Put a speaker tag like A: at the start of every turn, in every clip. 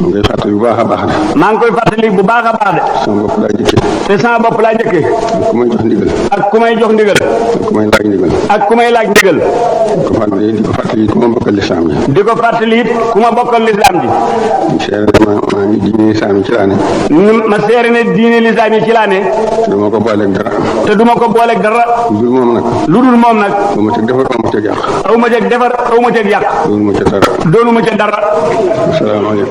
A: mu ngi fàttali bu baax a baax de.
B: maa ngi koy fàttali bu baax a baax de.
A: sama bopp laa jëkkee.
B: te sama bopp laa jëkkee.
A: ku may jox ndigal.
B: ak ku may jox ndigal.
A: ak ku may laaj ndigal.
B: ak ku may laaj ndigal.
A: di ko fàttali ku ma bokkal lislaam ji.
B: di ko fàttali it ku ma bokkal lislaam ji.
A: seere maa ngi diine lislaam yi ci laa ne.
B: ma seere ne diine lislaam yi ci laa ne.
A: te duma ko booleeg dara.
B: te duma ko booleeg dara.
A: lu dul moom nag.
B: lu dul moom nag.
A: aw ma ceg defar aw ma ceg yàq.
B: aw ma ceg defar aw ma ceg yàq.
A: doonu ma ca dara.
B: doonu ma ca dara.
A: asalaamaaleykum.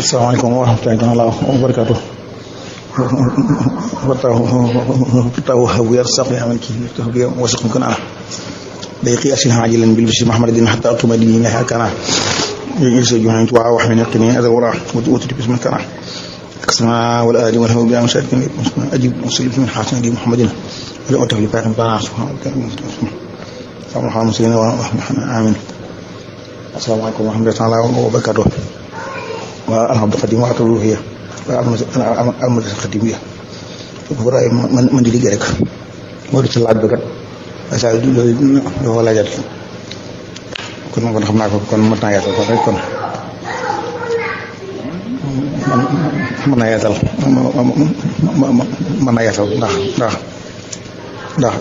C: asalaamaaleykum wa rahmatullaahi wa barakaatuh. fataahu habu yarsaq yaman ki wasaq kana dayqi asil hajilan bil bisi mahmadin hatta atuma dini la kana يجلس جهنم توعى وحمل يقيني هذا وراء وتوتي باسم الكرام كسماء والآدي والهو بلا مشاركين أجيب وسلم من حسن دي محمد ولا أتغلي فاهم طاعة سبحانه وتعالى مسلمين آمين. السلام عليكم ورحمة الله تعالى وبركاته. والحمد القديم وأتروه والأمر القديمية فرأي من دي لك ورث الله بكر أسأل دي ولا جد kon xam naa ko kon mën naa yaatal ko rek kon mën naa yaatal mën naa yaatal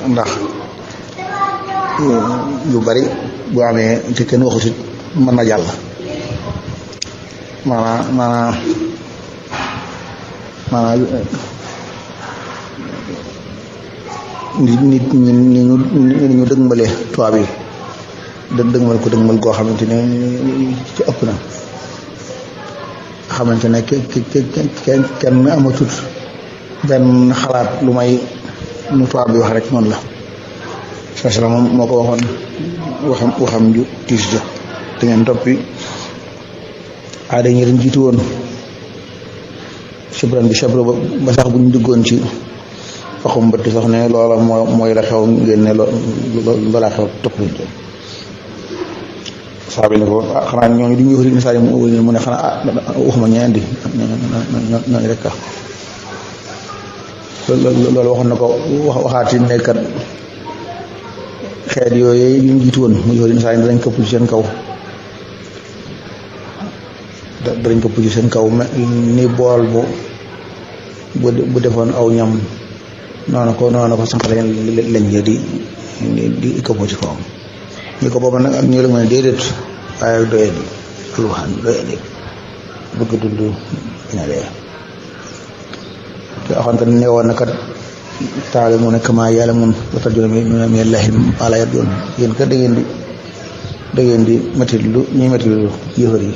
C: ndax yu bari bu amee te kenn waxu si mën na jàll maanaam nit ñi ñu dëgmale tubaab yi dëgmal koo xamante ne ci ëpp na xamante ne kenn amatut benn xalaat lu may nu tubaab bi wax rek noonu la sasala moom moo ko waxoon waxam ju tiis ja da ngeen toppi aada ñi leen jiitu woon sibran bi sabra ba sax bu ñu duggoon ci waxum mbëtt sax ne loola mooy la xew ngeen ne loola xew topp saa bi ne ko xanaa ñooñu du ñu yëfari ne saa yi mu ne xanaa waxuma ñeen di ñooñu rek ka loolu waxoon na ko waxaati ne kat xeet yooyu ñu jiitu woon mu yëfari ne saa yi danañ këpp ci seen kaw ni bool bu defoon aw ñam noonu ko sànq lañ di këppoo ci kawam ñu ko booba nag ak ñu la mën a déedéet waaye ak doye di alwaxaan doye di bëgg dund dina dee te axoon kat ne woon na kat taale mu ne kama yàlla mun watal jona mi lahi ala yat yoon yéen kat da ngeen di métti lu ñuy métti lu yëfar yi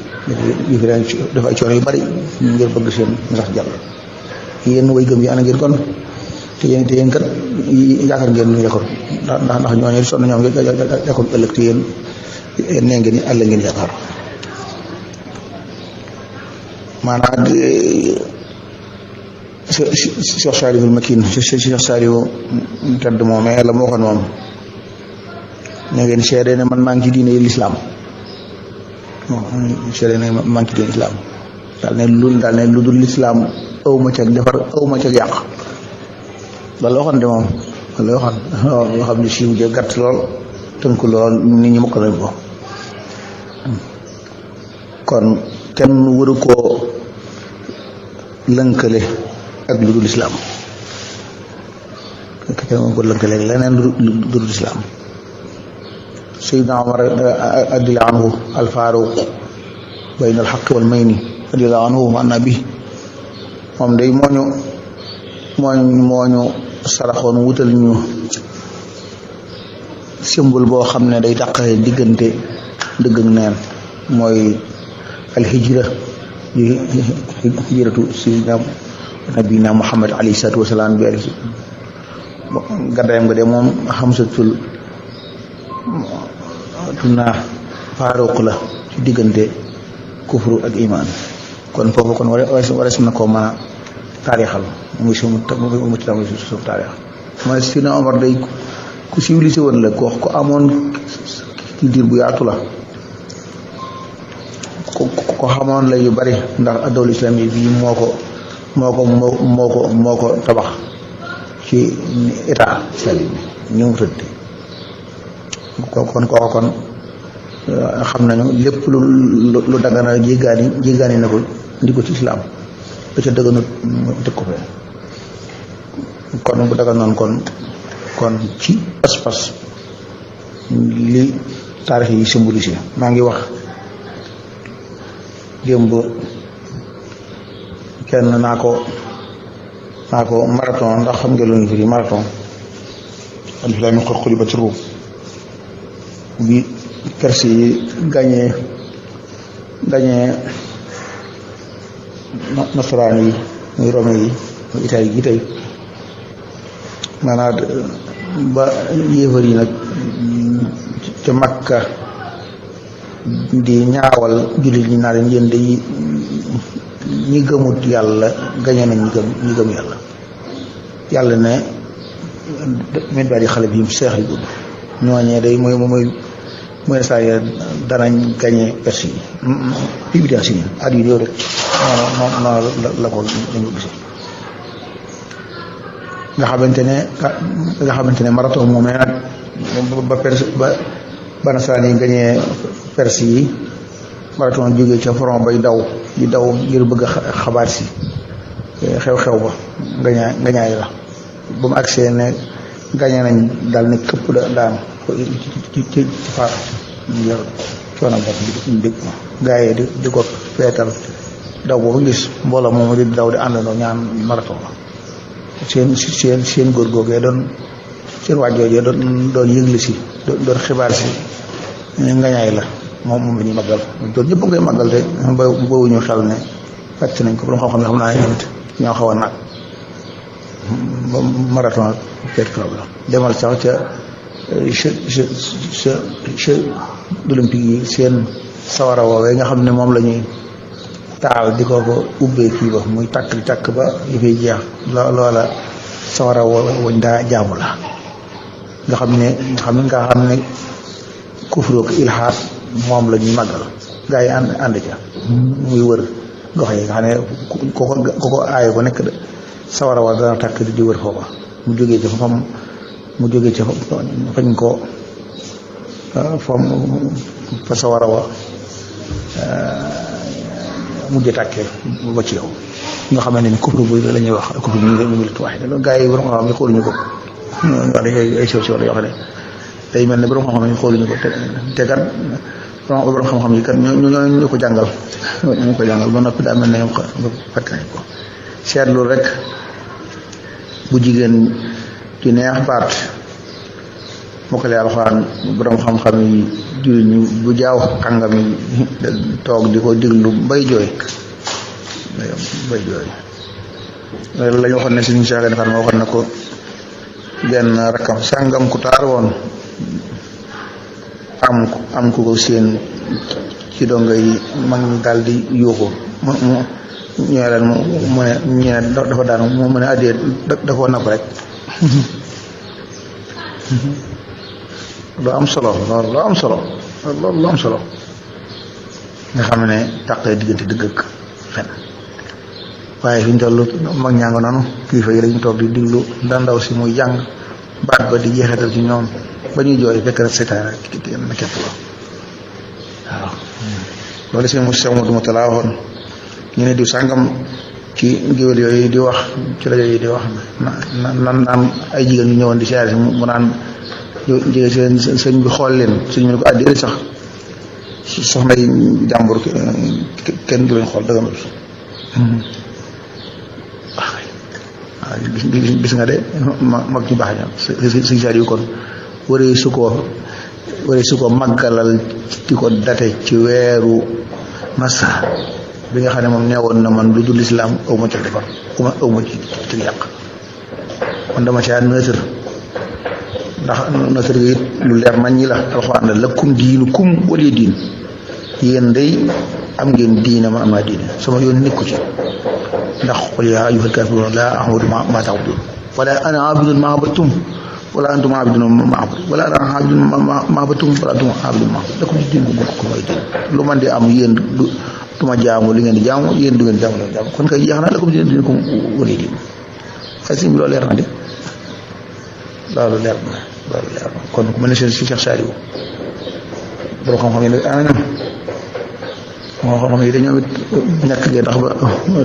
C: dafa ay coono yu bari ngir bëgg seen sax jàll yéen way gëm yi ana ngeen kon te yéen kat yaakaar ngeen ñu yaakaar ndax ñooñu sonn ñoom yaakaar ëllëg te yéen nee ngeen àll ngeen yaakaar maanaam Cheikh Saliou Makin Cheikh Saliou tedd moom mais la ma waxoon moom ne ngeen seede ne man maa ngi ci diine lislaam seede ne maa ngi ci diine lislaam daal ne lu dul lislaam aw ma ca defar aw ma ca yàq loolu waxoon de moom loolu waxoon loo xam ne siiw ja gàtt lool tënku lool nit ñi mokk nañ ko kon kenn waru koo lënkale ak lu dul islaam kenn waru koo lënkale ak leneen lu dul islaam Seydina Omar radiyallahu anhu al-Faaruq bayna al-haqqi wal mayni radiyallahu anhu wa anna bi moom day moo ñu saraxoon wutal ñu symbole boo xam ne day dàqee diggante dëgg ak neen mooy alhijra di hijratu sayyidina nabina Muhammad alayhi salaatu wasalaam bi gàddaayam nga de moom xamsatul tunaa faaruq la ci diggante kufru ak iman kon foofu kon warees na ko mën a taarixal muy sumu taarix mooy Seydina Omar day ku civilisé woon la ko amoon culture bu yaatu la ko xamoon la yu bari ndax adawul islam yi bii moo ko tabax ci état islamique bi ñu mu tëdd kon xam nañu lépp lu dagana jéggaani na ko indi ko ci islaam da ca dëgganut teg ko fee kon bu daga noonu kon ci pas-pas li taarix yi symbolisé maa ngi wax démb kenn naa ko marathon ndax xam nga lu ñu firi marathon alif laam miim qad ghulibatir ruum bi Perse yi gañee nasaraan yi muy Rome yi muy Italie yi tey maanaam ba yéefar yi nag ca Makka di ñaawal jullit ñi naa leen yéen de ñi gëmut yàlla gañe nañ ñi gëm yàlla ne mit baa di xale bi seex yi gudd ñooñee day mooy saa yi danañ gañe Perse yi pibitaa si at yu néew rek noonu la ko dañu gisee nga xamante ne marathon moom nag ba nasaraan yi gañee Perse yi marathon jógee ca front bay daw ngir bëgg a xabaar si xew-xew ba ngañaay la ba mu agsee ne gañe nañ daal ne këpp daanu ci faar yor coono bopp ñu dégg gaa yi di ko feetal daw boobu gis mbooloo moom di daw di àndandoo ñaan marathon la seen góor googee doon seen waajjoojee doon yëgle si doon xibaar si ngañaay la moom la ñuy màggal doon ñëpp a koy màggal te boobuñu xel ne fàcc nañ ko borom xam-xam ne xam naa ne ñoo xaw a naag marathon ak peet problème demal sax ca olympique yi seen sawara woowee nga xam ne moom la ñuy taal di ko ubbee kii ba muy tàkk ba yi fay jeex loola sawara wañ daa jaamu la nga xam ne kufru ak ilhaad moom la ñuy màggal gaa yi ànd ca muy wër gox yi nga xam ne ko aaye ko nekk sawara wa dana tàkk di wër foofa mu jógee ca fañ ko fa sawara wa mujj tàkkee ba ci yow nga xam ne ni kufru bu la ñuy wax kufru bi ñu tuwaay loolu gaa yi borom xam-xam yi xooluñu ko wax ay sew la yoo xam ne day mel ne borom xam-xam yi xooluñu ko te kat borom xam-xam yi kat ñoo ko jàngal ba noppi daa mel ne ñoom fàtte nañ ko seetlu rek bu jigéen ci neex baat mokkale alxuraan borom xam-xam yi jullit ñi bu jaaw kàngam yi toog di ko diglu bay jooy la ñu waxoon ne suñu Cheikh Gane Fatma waxoon na ko benn rakkam sàngam ku taar woon am ku ko seen ci donga yi mag ñi daal di yuuxu mu ñëwee leen mu ne ñu ne dafa daanu mu ne addee dafa napp rek lu am solo loolu lu am solo nga xam ne tàqee diggante dëgg ak fen waaye fi ñu toll mag ñaa nga noonu kilifa yi dañu toog di diglu ndaw si muy jàng baat ba di jeexital ci ñoom ba ñuy jooy fekk rek seetaan rek na képp la waaw loolu si mu sew du ma talaa waxoon ñu ne diw sàngam ci géwél yooyu di wax ci rajo yi di wax naan ay jigéen ñu ñëwoon di siyaare si mu naan jege seen sëñ bi xool leen sëñ bi ne ko àddee sax soxna yi jàmbur kenn du leen xool dëgg waaw gis nga de mag ñu baax ña sëñ saar yu kon waree su ko màggalal di ko date ci weeru masa bi nga xam ne moom neewoon na man lu dul lislaam aw ma ci defar aw ma ci yàq man dama caa nëtër ndax nëtër gi it lu leer nañ ñi la alxuraan la lakum diinukum waliya diin yéen day am ngeen diine ma am naa diine sama yoon nekku ci ndax qul yaa ayyuhal kaafiruun laa a'budu maa ta'buduun wala ana aabidun maa abadtum wala antum aabidun maa a'budu wala ana aabidun maa abadtum wala antum aabidun maa a'budu lakum diinukum mooy diin lu man di am yéen du ma jaamu li ngeen di jaamu yéen du ngeen jaamu leen jaamu kon kay jeex na lakum diinukum waliya diin xëy si loolu leer na de loolu leer na kon ku mel ne si Cheikh Saliou borom xam-xam yi nag ana ñoom moo xam-xam yi dañoo it ñàkk gi tax ba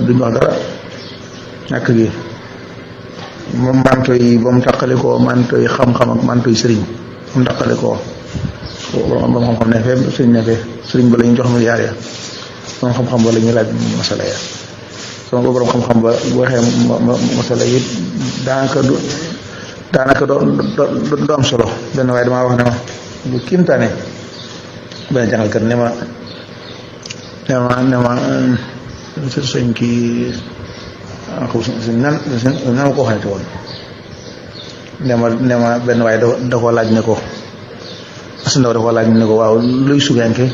C: duñ wax dara ñàkk gi moom manto yi ba mu taqale koo manto yi xam-xam ak manto yi sëriñ ba mu taqale koo borom xam-xam ne fee sëriñ ne fee sëriñ ba la ñu jox milliards ya borom xam-xam ba la ñuy laaj masala ya sama borom xam-xam ba bu waxee masala yi daanaka do am solo benn waaye damaa wax ne ma bu kiimtaane benn jàngalkat ne ma sëñ kii nan ma ko waxee woon ne ma benn waaye da koo laaj ne ko as ndaw da koo laaj ne ko waaw luy sugenke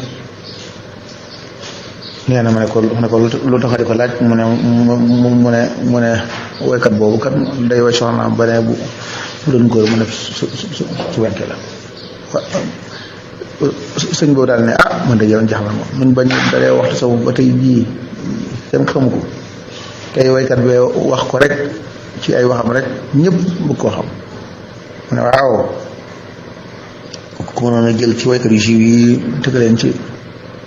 C: nee na ma ne ko lu tax di ko laaj mu ne woykat boobu kat day way soxnaam ba ne bu doon góor mu ne su wenke la sëñ boobu daal ne man de yoon jaxla moom muñ bañ dalee waxtu sawu ba tey jii kenn xamu ko tey woykat bi wax ko rek ci ay waxam rek ñëpp bëgg koo xam mu ne waaw ku mënoon a jël ci woykat yu siiw yi tëgg leen ci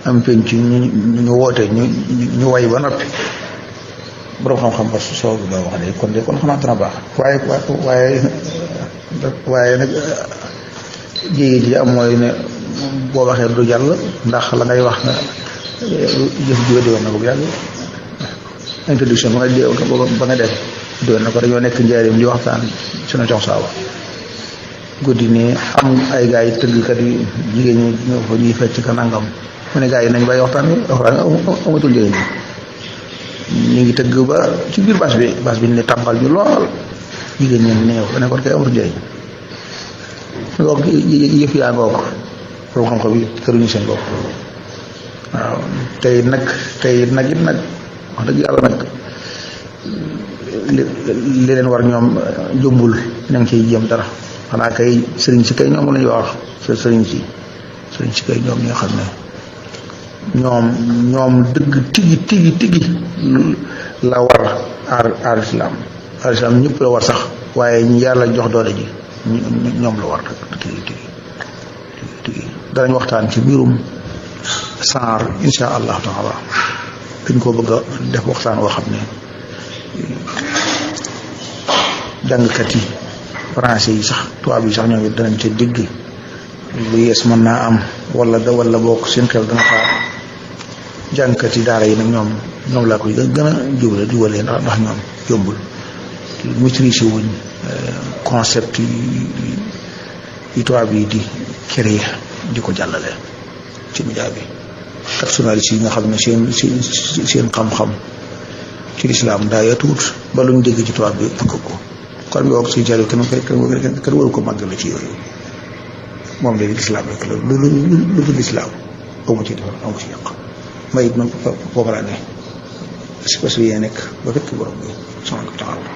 C: am penc ñu woote ñu way ba noppi borom xam-xam ba soo ba wax de kon xamaat na baax waaye nag jéegi ji am mooy ne boo waxee du jàll ndax la ngay wax na jëf ji diwoon na ko bu yàgg introduction ba nga def diwoon na ko dañoo nekk njaarim di waxtaan sunu jox saawa guddi nii am ay gars yi tëggkat yi jigéen ñi ñoo fa ñuy fecc ka nangam mu ne gars yi nañ bàyyi waxtaan amatul njëriñ ñu ngi tëgg ba ci biir bâche bi ñu ne tàmbal ñu lool jigéen ñi néew ba ne kon kay amatul njëriñ ngoog yëf yaa ngoog borom xam-xam yi këruñu seen bopp waaw tey nag it nag wax dëgg yàlla nag li leen war ñoom jumbul ña ngi ciy jéem dara xanaa kay sëriñ si kay ñoom la ñuy wax sëriñ si kay ñoom ñoo xam ne ñoom dëgg tigi la war aar islam ñëpp la war sax waaye ñu yàlla jox doole ji ñoom la war tigi danañ waxtaan ci mbirum saar insha allahu taala dañ ko bëgg a def waxtaan woo xam ne jàngkat yi français yi sax tubaab yi sax ñoom it danañ ca dégg lu yees mën naa am wala bokk seen xel dana xaar jàngkat yi daara yi nag ñoom laa koy gën a jubalee ndax ñoom yombul maîtriser wuñ concept yi tubaab yi di créer di ko jàllale ci média bi ak journaliste yi nga xam ne seen xam-xam ci lislaam daa yatuut ba luñ dégg ci tubaab bi fukk ko kon bi wax si jalo kenn waru ko màgg la ci yooyu moom léegi lislaam rek la lu dul lislaam amu ci defar amu ci yàq may it man foofu laa ne parce que yee nekk ba fekk borom bi subhanahu wa taala